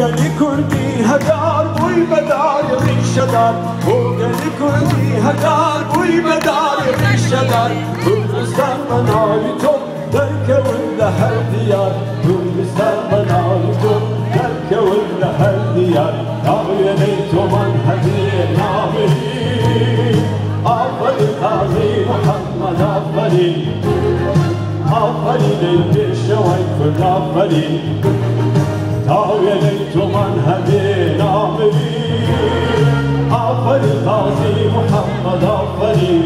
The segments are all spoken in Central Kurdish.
گەلی کوردی هەژار بووی بەداری ڕیشەدار، بۆ گەلی کوردی هەژار بووی بەداری ڕیشەدار. کوردستان بە ناوی تۆ دەرکەون لە هەر دیار، کوردستان بە ناوی تۆ دەرکەون لە هەر دیار. ناوێنەی تۆمان هەبێ نامری. ئافەرین قازی محەممەد ئافەرین، ئافەرین ئەی پێشەوەی کورد ئافەرین. تاوێنەی تۆمان هەبێ نامری. ئافەرین قازی محەممەد ئافەرین،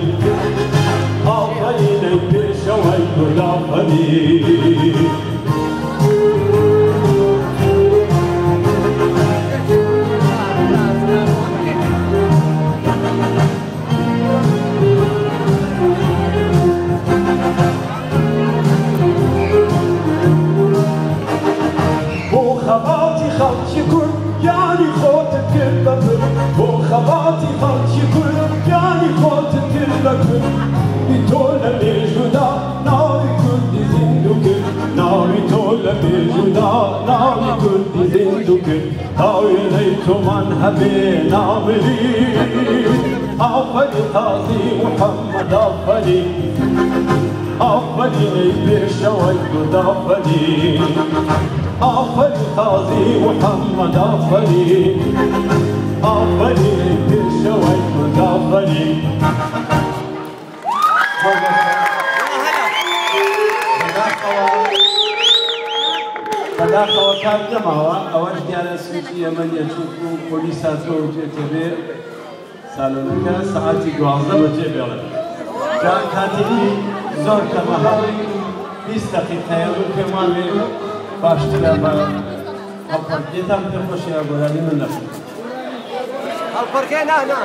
ئافەرین ئەی پێشەوەی کورد ئافەرین. بۆ خەباتی خەڵکی کورد گیانی خۆتت کرد بە پر، بۆ خەباتی خەڵکی کورد گیانی خۆتت کرد بە کورد. تۆ لە مێژوودا ناوی کوردی زیندوو کرد، ناوی تۆ لە مێژوودا ناوی کوردی زیندوو کرد. تاوێنەی تۆمان هەبێ نامری. ئافەرین قازی محەممەد ئافەرین، ئافەرین ئەی پێشەوەی کورد ئافەرین. ئافەرین قازی محەممەد ئافەرین، ئافەرین ئەی پێشەوەی کورد ئافەرین. بەداخەوە کات نەماوە، ئەوەش دیارە سوودی ئێمە نییە، چونکو پۆلیس هاتووە وتوێتێ بێ سالۆنەکە سەعاتی 12 بەجێ بێڵن. جا کاتێکی زۆر کەمە، هەڵی 20 دقیقەیە. من پێم وابێ باشترە بە هەڵپەڕکێتان پێخۆشە یا گۆرانی من نەخۆ؟ هەڵپەڕکێ نا نا.